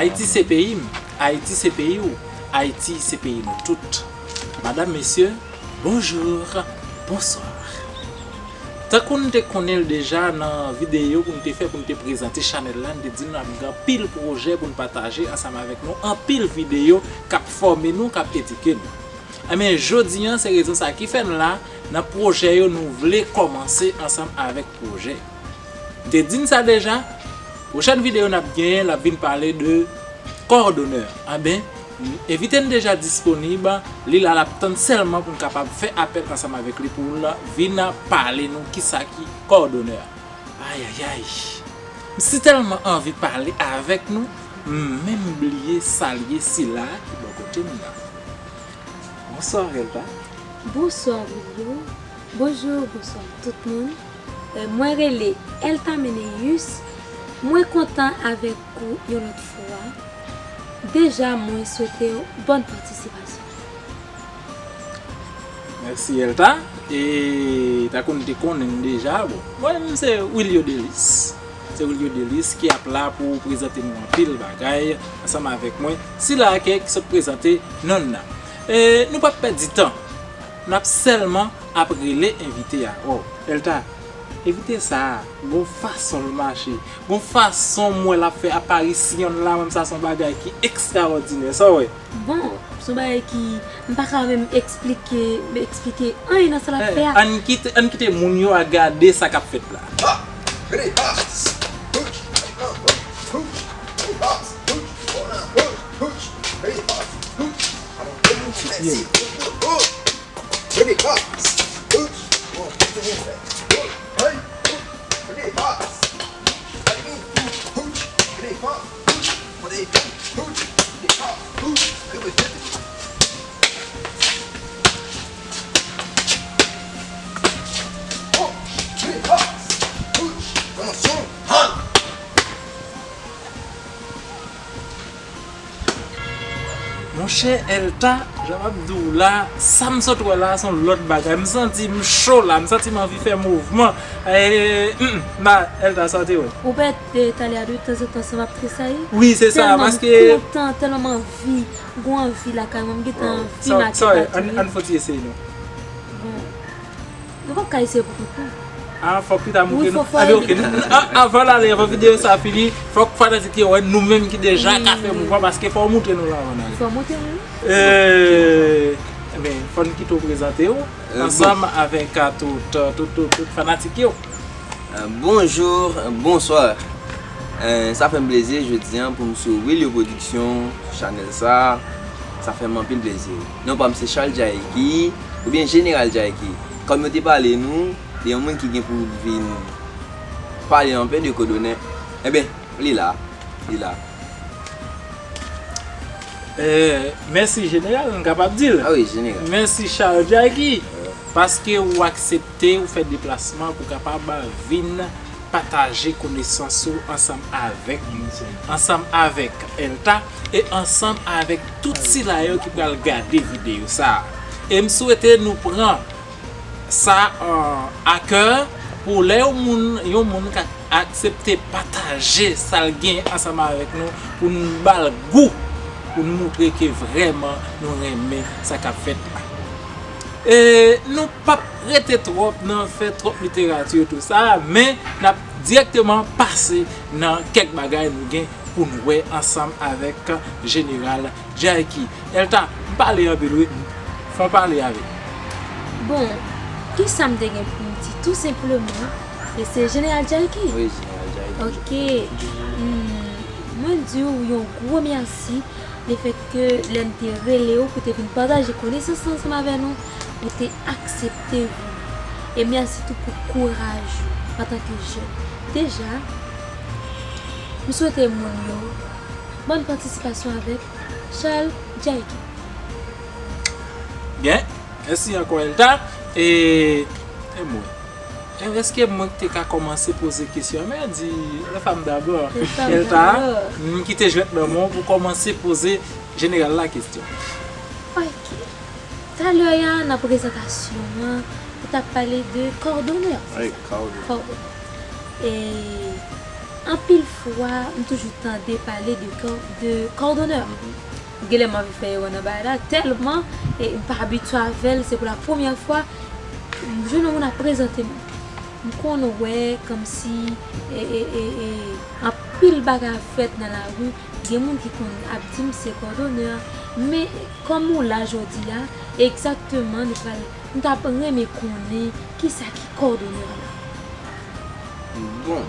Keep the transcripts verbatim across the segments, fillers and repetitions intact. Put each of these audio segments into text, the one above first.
Ayiti se peyi m, Ayiti se peyi w, Ayiti se peyi nou tout. Madanm, mesye, bonjou, bonswa. Tankou n te konnen l deja nan videyo pou n te fè pou n te prezante chanèl la, n te di nou n ap gen anpil pwojè pou n pataje ansanm avèk nou, anpil videyo k ap fòme nou, k ap edike nou. Enben, jodi a, se rezon sa ki fè n la, nan pwojè yo nou vle kòmanse ansanm avèk pwojè. M te di n sa deja, pwochèn videyo n ap genyen, l ap vin pale de kòdonè. Enben, envite n deja disponib, li la l ap tann sèlman pou n kapab fè apèl ansanm avèk li pou l vin pale nou kisa ki kòdonè. Ayayay, m si tèlman anvi pale avèk nou, m menm bliye salye sila ki bò kote m nan. Bonswa, Elta. Bonswa, Wilio. Bonjou, bonswa tout moun. Eh, mwen rele Elta Meneus. Mwen kontan avèk ou yon lòt fwa. Deja, mwen swete w bòn patisipasyon. Mèsi, Elta. E tankou n te konnen deja, bon, mwen menm se Wilio Delis. Se Wilio Delis ki ap la pou prezante nou anpil bagay ansanm avèk mwen. Sila ki sot prezante non l la. E nou p ap pèdi tan. N ap sèlman ap rele envite a. Oh, Elta, envite sa a, gon fason l mache, gon fason m wè l ap fè aparisyon l la, mwen menm sa se yon bagay ki ekstraòdinè. Sa w wè? Bon, se yon bagay ki m pa ka menm eksplike, eksplike anyen nan sa l ap fè a. Ann kite, ann kite moun yo a gade sa k ap fèt la. Monchè Elta, jan m ap di w la, sa m sot wè la, se yon lòt bagay. M santi m cho la, m santi m anvi fè mouvman. E, hmm, ma, Elta, sa w te wè? Ou pa te tale a de tanzantan san m ap tresayi? Wi, se sa, paske tèlman m kontan, tèlman m anvi, gon anvi lakay mwen, m gentan anvi make pati. Ann, ann fè ti eseye non. Bon. Nou p ap ka eseye pou kont nou. Ah, fòk Pita moutre nou. Wi, fò, fò. Anben, ok. Anvan l ale, anvan videyo sa fini, fòk fanatik yo wè nou menm ki deja ka fè mouvman, paske fò w moutre nou la anvan n ale. Fò w moutre nou. Eh, enben, fò n kite w prezante w ansanm avèk, ah, tout, tout, tout, tout fanatik yo. Eh, bonjou, bonswa. Eh, sa fè m plezi jodi a pou m sou Wilio Production, sou chanèl sa. Sa fè m anpil plezi. Non pa m se Charles Jaiki, oubyen Jeneral Jaiki. Kòm yo te pale nou de yon moun ki gen pou vin pale anpè de kòdonè. Enben, li la, li la. Eh, mèsi Jeneral, m kapab di l. Ah wi, Jeneral. Mèsi Charles Jaiki, paske ou aksepte, ou fè deplasman pou kapab vin pataje konesans ou ansanm avèk, ansanm avèk Elta e ansanm avèk tout sila yo ki pral gade videyo sa a. E m swete nou pran sa, eh, a kè pou lè yon moun, yon moun ka aksepte pataje sa l gen ansanm avèk nou pou n ba l gou, pou n moutre ke vrèman nou renmen sa k ap fèt la. E nou p ap rete twòp nan fè twòp literati tou sa, men n ap dirèkteman pase nan kèk bagay nou gen pou n wè ansanm avèk Jeneral Jaiki. Elta, m pale anpil wi. Fò w pale avè m. Bon, kisa m te gen pou m di? Tou senpleman, e se Jeneral Jaiki. Wi, Jeneral Jaiki. Ok. Hmm, mwen di w yon gwo mèsi lefètke lè m te rele w pou te vin pataje konesans lan ansanm avè nou, ou te aksepte vini. E mèsi tou pou kouraj ou antanke jèn. Deja, m swete moun yo bòn patisipasyon avèk Charles Jaiki. Byen, mèsi ankò Elta. E, e mwen, e èske mwen ki te ka kòmanse poze kesyon? Men di, les femmes d'abord. Les femmes d'abord. Elta, m kite jwèt nan men w pou kòmanse poze Jeneral la kesyon. Ok. Talè a, nan prezantasyon an, ou t ap pale de kòdonè, se sa? Wi, kòdonè. Kòdonè. E, Anpil fwa, m toujou tande pale de kò-, de kòdonè. Genlè m anvi fè erè nan bagay la, tèlman e m pa abitye avè l, se pou la premyè fwa m jwenn yon moun ap prezante m. M konn wè kòmsi e, e, e, e, anpil bagay ap fèt nan lari, gen moun ki konn ap di m se kòdonè, men kòm ou la jodi a, egzakteman nou pral, m t ap renmen konnen kisa ki kòdonè la. Bon,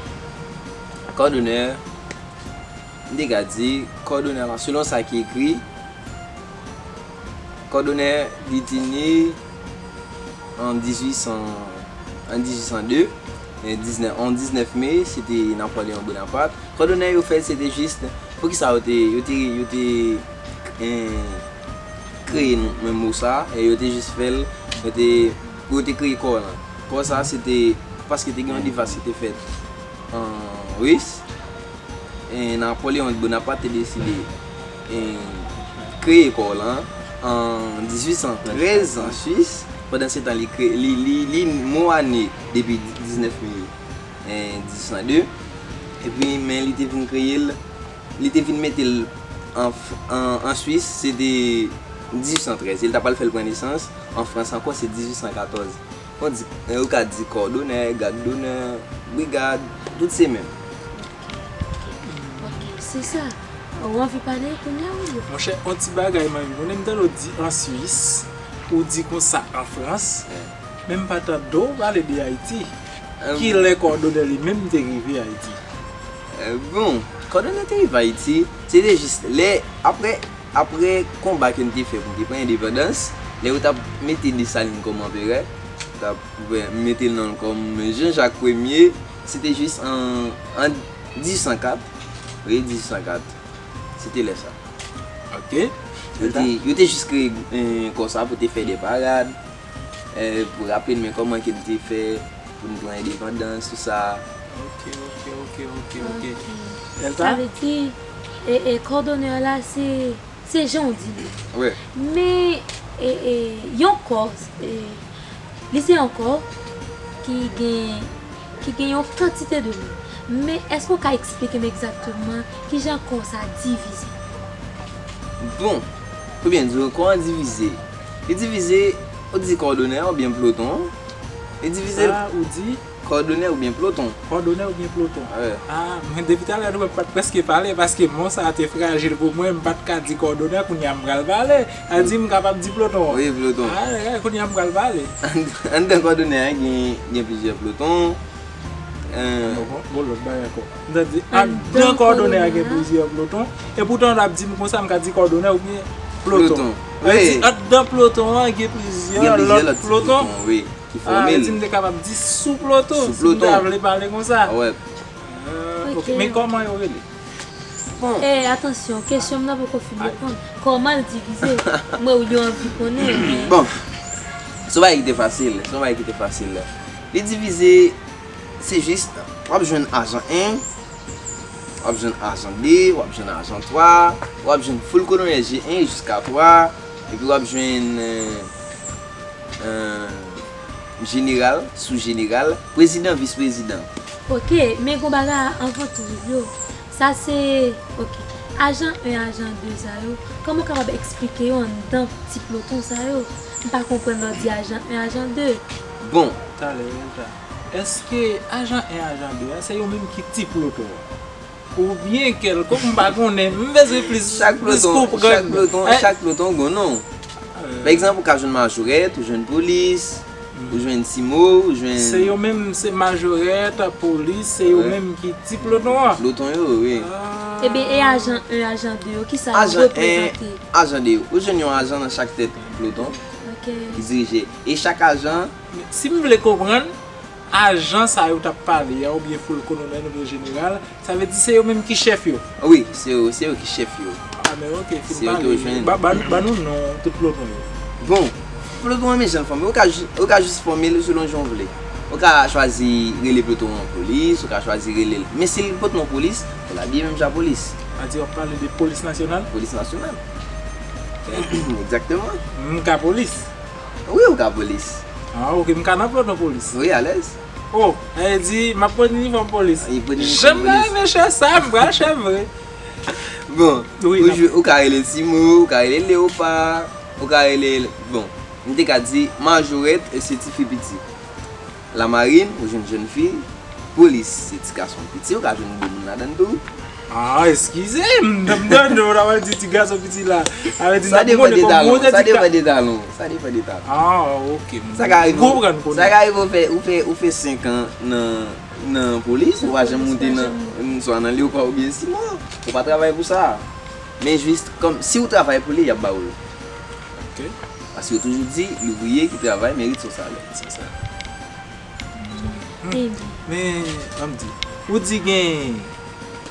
kòdonè, m te ka di, kòdonè la, selon sa ki ekri, kòdonè, li te ne an dizuit san, an dizuit san de, e diznèf, an diznèf me, se te Napoleon Bonaparte. Kòdonè yo fè, se te jis, poukisa yo te, yo te, yo te, eh, kreye menm mo sa, e yo te jis fè l, yo te, yo te kreye kò lan. Kò sa, se te, paske te gen yon devas ki te fèt an Ris, e Napoleon Bonaparte te deside, e, kreye kò lan an dizuit san trèz an Swis. Pandan se tan, li, kre, li, li, li mo a ne depi diznèf me, e, dizuit san de. Epi, men li te vin kreye l, li te vin mete l an, an, an Swis, se te dizuit san trèz. E l ta pral fè l pran nesans an Frans ankò, se dizuit san katòz. Bon, di, e, ou ka di kòdonè, gad donè, brigad, tout se menm. Ok, se sa. Ou anvi pale kounye a, wi? Monchè, yon ti bagay m anvi konnen, m tande w di an Swis, ou di konsa an Frans, men m pa tande w pale de Ayiti. Kilè kòdonè li menm te rive Ayiti? E, bon, kòdonè te rive Ayiti, se te jis lè, apre, apre konba ke n te fè pou n te pran endepandans, lè yo t ap mete Desalin kòm anperè, t ap mete l nan l kòm Jean Jacques Premier, se te jis an, an dizuit san kat, wi, dizuit san kat, se te lè sa. Ok. Yo te, yo te jis kreye, e, kò sa pou te fè de parad, e, pou raple n men kòman ke n te fè pou n pran endepandans, tout sa. Ok, ok, ok, ok, ok. Ok. Delta? Sa vle di, e, e, kòdonè la, se, se jan w di li. Wi. Men, e, e, yon kò, e, li se yon kò ki gen, ki gen yon kantite de moun. Men, èske w ka eksplike m egzakteman kijan kò sa divize? Bon, pou byen di w, kò an divize. Li divize, ou di kòdonè oubyen ploton. Li divize l Sa ou di? Kòdonè oubyen ploton. Kòdonè oubyen ploton? Wi. Ah, mwen depi talè nou pa t prèske pale, paske mo sa a te frajil pou mwen, m pa t ka di kòdonè, kounye a m pral pale. A di m kapab di ploton. Wi, ploton. Ah, kounye a m pral pale. Anndan kòdonè a gen, gen plizyè ploton. E, Non, bon, bon, lòt bagay ankò. M ta di, anndan kòdonè a gen plizyè ploton. E poutan w ap di m konsa, m ka di kòdonè oubyen ploton. Ploton. Sa vle di, Wi. Anndan ploton an gen plizyè Gen plizyè lòt lòt ti ploton. Ploton, wi, ki Ah, fòme sa vle l. Di m te kapab di sou ploton, Sou si m ta ploton. Vle pale konsa. Wè. Ah, Ok. Ok, men kòman yo rele? Bon. E, atansyon, kesyon m nan poko fin reponn. Kòman l divize? Mwen, ou yo anvi konnen, men Bon, se yon bagay ki te fasil, se yon bagay ki te fasil. Li divize, se jis, w ap jwenn ajan en, w ap jwenn ajan de, w ap jwenn ajan twa, w ap jwenn full kòdonè G en jiska twa, epi w ap jwenn, e, e, jeneral, sou jeneral, prezidan, vis prezidan. Ok, men gon bagay anvan tou, yo. Sa se, ok. Ajan en, ajan de sa yo, kòman w kapab eksplike yo anndan ti ploton sa yo? M pa konprann lè w di ajan en, ajan de. Bon. Talè, Delta. Èske ajan en, ajan de a, se yo menm ki ti ploton an? Oubyen kèlkonk, m pa konnen, m bezwen plis, Chak plis ploton, konprann. chak ploton, Eh, chak ploton gon non. eh, Pa egzanp, ou ka jwenn majorèt, ou jwenn polis, ou jwenn timo, ou jwenn Se yo menm, se majorèt, polis, se yo Wi. Menm ki ti ploton an. Ploton yo, wi. Ah. Ebyen, e ajan en, ajan de yo, kisa yo Ajan en, reprezante? Ajan de yo. Ou jwenn yon ajan nan chak tèt ploton Ok. ki dirije. E chak ajan, Si m vle konprann, ajan sa yo t ap pale a, oubyen full kòdonè oubyen jeneral, sa vle di se yo menm ki chèf yo. Wi, se yo, se yo ki chèf yo. Ah, men ok, fin Se yo ki pale. yo jwenn. Ba, ba, ba nou non tout ploton yo. Bon, ploton an men jan l fòme, ou ka, ju- ou ka jis fòme l selon jan w vle. Ou ka chwazi rele ploton an polis, ou ka chwazi rele l. Men si l ploton polis, fò l abiye menm jan polis. A di w ap pale de polis nasyonal? Polis nasyonal. Egzakteman. M ka polis. Wi, ou ka polis. Ah, ok, m ka nan ploton polis. Wi, alèz. Oh, sa vle di, m ap pran inifòm polis. Jan m ta renmen chè sa, m pral chè vre. Bon, ou ka rele Timo, ou ka rele Leopa, ou ka rele, bon, m te ka di Majorèt, se ti fi piti. Lamarin, ou jwenn jèn fi. Polis, se ti gason piti, ou ka jwenn gwo moun ladan tou. Ah, eskize m, m tande w ta pral di ti gason piti la. Sa depann de talon, sa depann de talon, sa depann de talon. Ah, ok, m konprann kounye a. Sa ka rive ou fè, ou fè, ou fè senk an nan, nan polis, ou pa janm moute nan, swa nan Leopa oubyen Simon, ou pa travay pou sa. Men jis, kòm, si ou travay pou li, y ap ba ou l. Ok. Paske yo toujou di, louvriye ki travay merit son salè. Se sa. Men, ann di, ou di gen,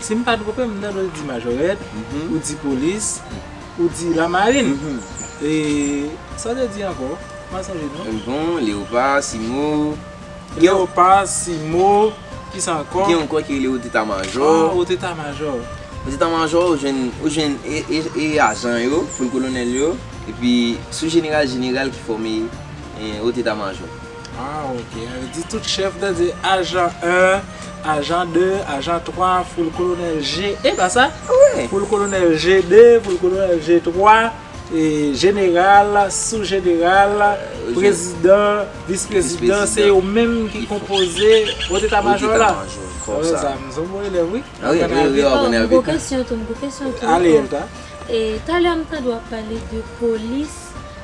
si m pa twonpe m, m tande w di Majorèt, ou di Polis, ou di Lamarin. E sa w te di ankò? M pa sonje non. Bon, Leopa, Simo. Leopa, Simo, kisa ankò? Gen ankò ki rele Otetamajò. Ah, Otetamajò. Otetamajò, ou jwenn, ou jwenn e, e, e ajan yo, fou l kolonèl yo, epi sou jeneral, jeneral ki fòme eh, Otetamajò. Ah, ok. Sa vle di tout chèf, tande ajan en, ajan de, ajan twa, fou l kolonèl G. E pa sa? Wi. Fou l kolonèl G de, fou l kolonèl G twa, e jeneral, sou jeneral, prezidan, vis prezidan, se yo menm ki konpoze Otetamajò la. Otetamajò, kòm sa. M se yon bon elèv, wi. Ah, wi, wi, wi, w ap aprann vit. Gwo kesyon tou, gwo kesyon tou. Ale, Elta. E talè m tande w ap pale de polis.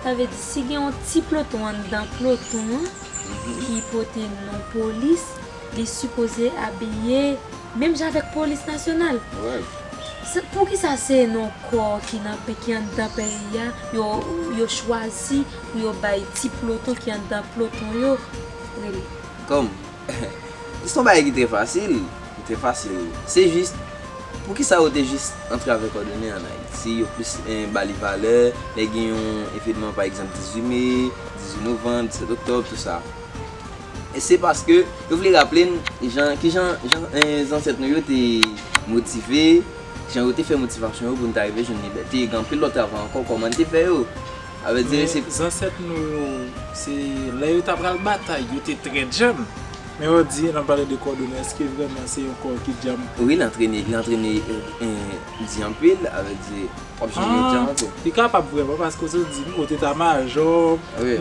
Sa vle di si gen yon ti ploton anndan ploton an ki pote non polis, li sipoze abiye menm jan avèk polis nasyonal. Poukisa se non kò ki nan ki anndan peyi a yo, yo chwazi pou yo bay ti ploton ki anndan ploton yo rele? Kòm, se yon bagay ki trè fasil. Li te fasil. Se jis, poukisa yo te jis antre avèk kòdonè an Ayiti, yo plis eh, ba li valè, lè gen yon evènman, pa egzanp, dizuit me, dizuit novanm, disèt oktòb, tou sa. E se paske yo vle raple n jan, kijan jan eh, zansèt nou yo te motive, jan yo te fè motivasyon yo pou n ta rive jwenn libète, gen anpil lòt travay ankò, kòman n te fè yo. Sa vle di, se. Men zansèt nou yo, se lè yo ta pral batay, yo te trè djanm. Men yo di, n ap pale de kòdonè, èske vrèman se yon kò ki djanm? Wi, l antrene, l antrene eh, eh, di anpil, sa vle di, w ap jwenn yo djanm anpil. Li kapab vrèman, paske w sot di m, Otetamajò,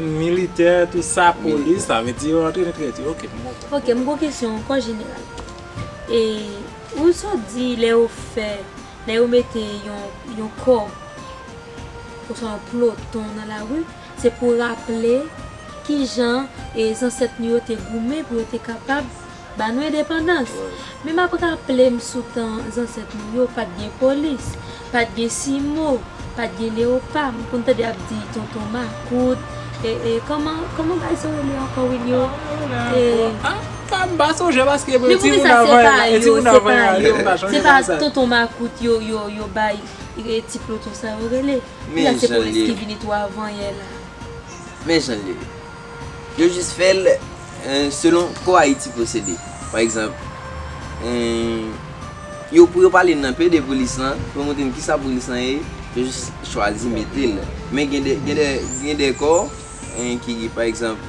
militè, tou sa, polis, sa vle di yo antrene trè di. Ok, m konprann. Ok, m gon kesyon ankò, jeneral. E ou sot di lè yo fè, lè yo mete yon, yon kò oswa yon ploton nan lari, se pou raple kijan e zansèt nou yo te goumen pou yo te kapab ba nou endepandans. Men m ap raple m sou tan zansèt nou yo, pa t gen polis, pa t gen simo, pa t gen leyopa. M konn tande y ap di tonton makout, e, e, kòman, kòman bagay sa yo rele ankò, Wilio? E, ah, m pa sonje paske timoun avan yè, timoun avan yè, yo pa chanje bagay sa. Se pa tonton makout yo, yo, yo bay e, ti ploton sa yo rele. Men jan l ye. Ki se polis ki vini tou avan yè la. Men jan l ye. Yo jis fè l eh, selon kò Ayiti posede. Pa egzanp, eh, yo pou yo pale n anpe de polis lan, pou yo montre n kisa polis lan ye, yo jis chwazi mete l. Men gen de, gen de, gen de kò eh, ki, pa egzanp,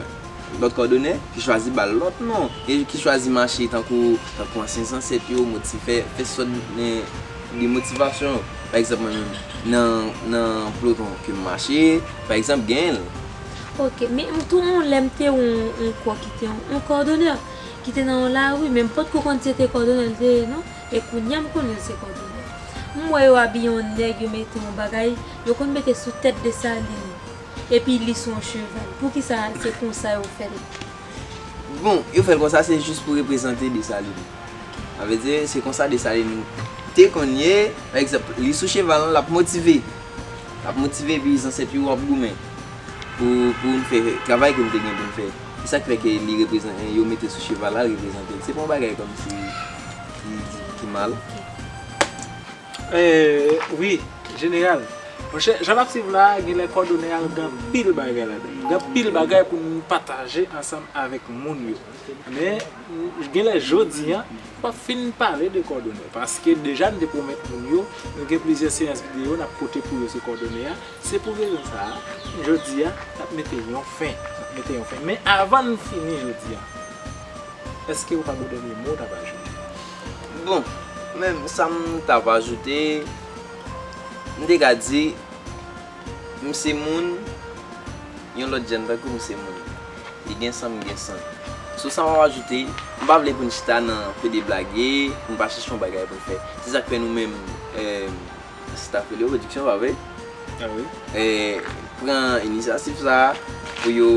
lòt kòdonè ki chwazi ba l lòt non, e ki chwazi mache tankou, tankou ansyen zansèt yo, motive, fè, fè sòt de motivasyon. Pa egzanp, mwen menm, nan, nan ploton ke m mache, pa egzanp, genyen l. Ok, men m tou yon lè m te yon, yon kò ki te yon, yon kòdonè ki te nan yon lari, men m potko konn si se te kòdonè l te ye non, e kounye a m konnen l se kòdonè. M wè yo abiye yon nèg, yo mete yon bagay, yo konn mete sou tèt Desalin. Epi li sou yon cheval. Poukisa se konsa yo fè l? Bon, yo fè l konsa, se jis pou reprezante Desalin. Sa vle di, se konsa Desalin te konn ye. Pa egzanp, li sou cheval lan, l ap motive. L ap motive, epi zansèt yo ap goumen pou, pou n fè travay ke n te gen pou n fè. Se sa k fè ke li reprezante, yo mete sou cheval la, reprezante l. Se pa yon bagay kòmsi ki, ki mal. Eh, wi, jeneral. Monchè, jan n ap swiv la a, genlè kòdonè a gen anpil bagay ladan l. Gen anpil bagay pou n pataje ansanm avèk moun yo. Men, genlè jodi a, n p ap fin pale de kòdonè. Paske deja n te pwomèt moun yo, nou gen plizyè seyans videyo n ap pote pou yo sou kòdonè a. Se pou rezon sa a, jodi a, n ap mete yon fen. N ap mete yon fen. Men avan n fini jodi a, Èske ou pa gen dènye mo w t ap ajoute? Bon, menm sa m t ap ajoute, m te ka di, m se moun, yon lòt jèn tankou m se moun. Li gen san, m gen san. Sou sa m ap ajoute, m pa vle pou n chita nan pede blage, pou n pa chèche yon bagay pou n fè. Se sa k fè nou menm, eh, staff Wilio Production, pa vre? Ah wi. Eh, pran inisyativ sa a pou yo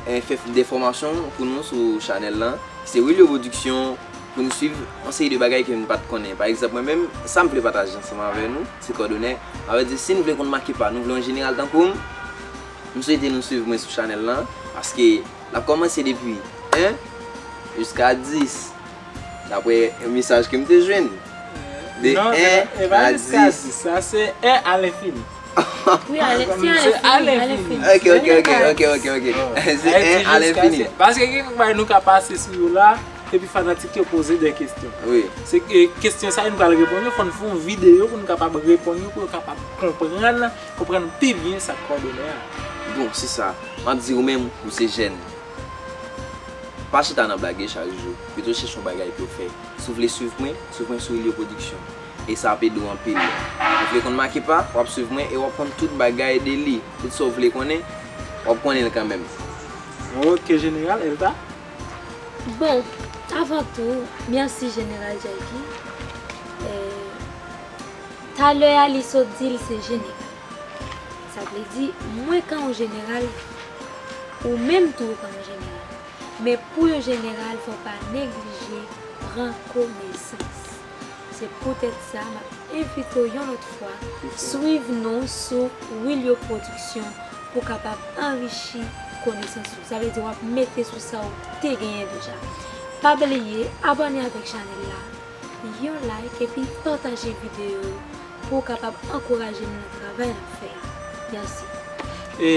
eh, fè de fòmasyon pou nou sou chanèl lan. Se Wilio Production pou n swiv yon seri de bagay ke n pa t konnen. Pa egzanp, mwen menm, sa m vle pataje ansanm avè nou, se kòdonè. Sa vle di, si n vle konn make pa, nou vle yon jeneral tankou m, m swete nou swiv mwen sou chanèl lan, paske l ap kòmanse depi en jiska dis, daprè mesaj ke m te jwenn. De en a dis. Sa se en a lenfini. Wi, ale, se ale fini, ale fini. Ok, ok, ok, ok, ok, ok. Se en a lenfini. Paske gen kèk bagay nou ka pase sou yo la, epi fanatik yo poze de kesyon. Wi. Se ke- kesyon sa yo nou pral reponn yo, fò n fè yon videyo pou nou kapab reponn yo, pou yo kapab konprann, konprann pi byen sa k kòdonè a. Bon, se sa. M ap di ou menm, ou se jèn. Pa chita nan blage chak jou. Pito chèche yon bagay pou w fè. Si w vle swiv mwen, swiv mwen sou Wilio Production. E sa ap ede w anpil. Ou vle konn make pa, w ap swiv mwen e w ap konn tout bagay de li. Tout sa w vle konnen, w ap konnen l kanmenm. Ok, Jeneral, Elta? Bon, avan tou, mèsi Jeneral Jackie. Eh, talè a li sot di l se jeneral. Sa vle di, mwen ka yon jeneral, ou menm tou ou ka yon jeneral. Men pou yon jeneral, fò w pa neglije pran konesans. Se poutèt sa, m ap envite w yon lòt fwa, swiv nou sou Wilio Production pou w kapab anrichi konesans ou. Sa vle di w ap mete sou sa w te genyen deja. Pa bliye abòne avèk chanèl la, yon like epi pataje videyo pou w kapab ankouraje nou nan travay n ap fè a. Mèsi. E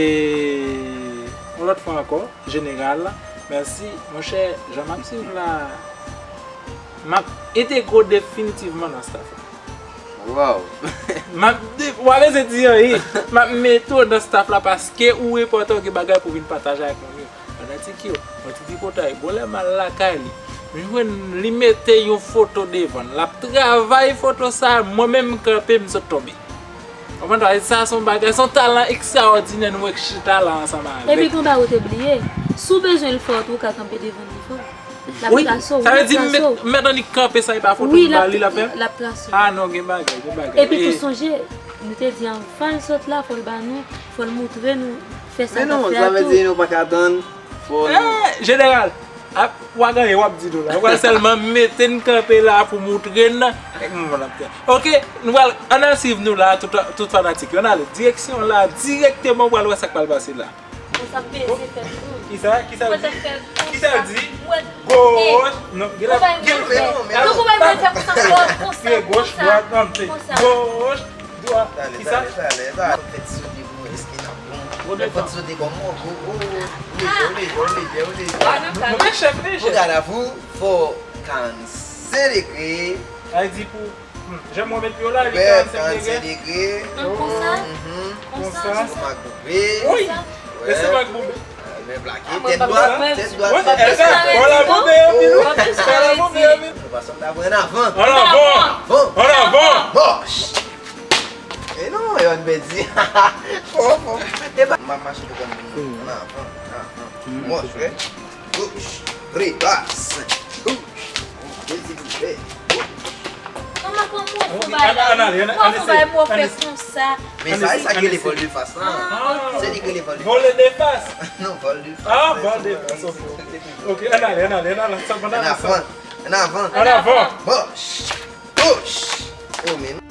yon lòt fwa ankò, Jeneral, mèsi. Monchè, jan m ap swiv la, m ap entegre w definitivman nan staff la. Waw. M ap de- w pa bezwen di anyen. M ap mete w nan staff la paske ou enpòtan, ou gen bagay pou w vin pataje ak moun yo. Fanatik yo, mwen ti tripotay, gon lè m al lakay li, m jwenn li mete yon foto devan l, l ap travay foto sa, mwen menm m kanpe, m sot tonbe. Konprann? Sa se yon bagay, se yon talan ekstraòdinè nou wè k chita la ansanm avèk. Epi gon bagay ou te bliye, si w bezwen l fè w tou, ou ka kanpe devan l li fè w. L ap Wi, trase w, sa l vle ap di m trase w. met, met annik kanpe sa, e pa foto Wi, m l ap, ba li, l ap fè? L ap trase w. Ah non, gen bagay, gen bagay. Epi E- tou sonje, nou te di anvan l sot la, fò l ba nou, fò l moutre nou, fè sa Men l ap non, fè sa a vle tou. Di nou pa ka tann. Fò nou Eh, Jeneral, ap, w a gade, w ap di nou la. W a sèlman mete n kanpe la pou moutre n. Ek moun ap fè. Ok, nou pral, ann al swiv nou la, tout, tout fanatik yo. Ann ale, direksyon la, dirèkteman, w pral wè sa k pral pase la. Konsa peze fè tou. Kisa, kisa l Mwen te di? fè Kisa l di? Mwen Goch, non, gen la, Konpa gen mwen fè. Non, men non. Konpa mwen fè konsa, konsa, Piye goch, konsa. Dwat, non, se Konsa. Goch, dwat, Tale, kisa? Tale, tale, tale. Fè ti sote pou mwen, èske n ap bon? Bon, Fè ti sote kòman? Bon, oh, oh, oh, oh, oh, oh, oh, oh. Nou, nou, men chèf, men Pou chèf. gade la pou fò karannsenk degre. Ay di pou, hmm, jan mwen met yo la, li Bèt karannsenk karannsenk degre. Degre. Konsa? Mhm, Konsa, konsa. konsa. Mak boube. Wi. Konsa. E se mak boube. Men blake, Ah, mwen tèt pa dwat, mwen. tèt dwat, Wè, tèt èske dwat. w la boube yo, Milou? Mwen pa Èske w la boube yo, Milou? Nou pa sanm ta pran avan. An avan! Bon. An avan! Moch! E non, yo n pèdi. Fò, fò. E ba. M ap mache pou kòm moun. An avan, an avan. Moch, vre. Goch. Repas. Goch. Pèdi pou fè. Kòman, kòman w fè Ok, bay la? ann ale, ann ale, Kòman ann w fè eseye, bay mwen ann fè eseye. Konsa? Men sa, e sa k rele vòl de fas lan. Se li k rele vòl de fas. Vòl de fas! Non, vòl de fas. Ah, vòl de fas, ok. Ok, ann ale, ann ale, ann ale. Sa, ann An ale, sa. avan. An avan. An avan! Moch. Goch. Oh, men.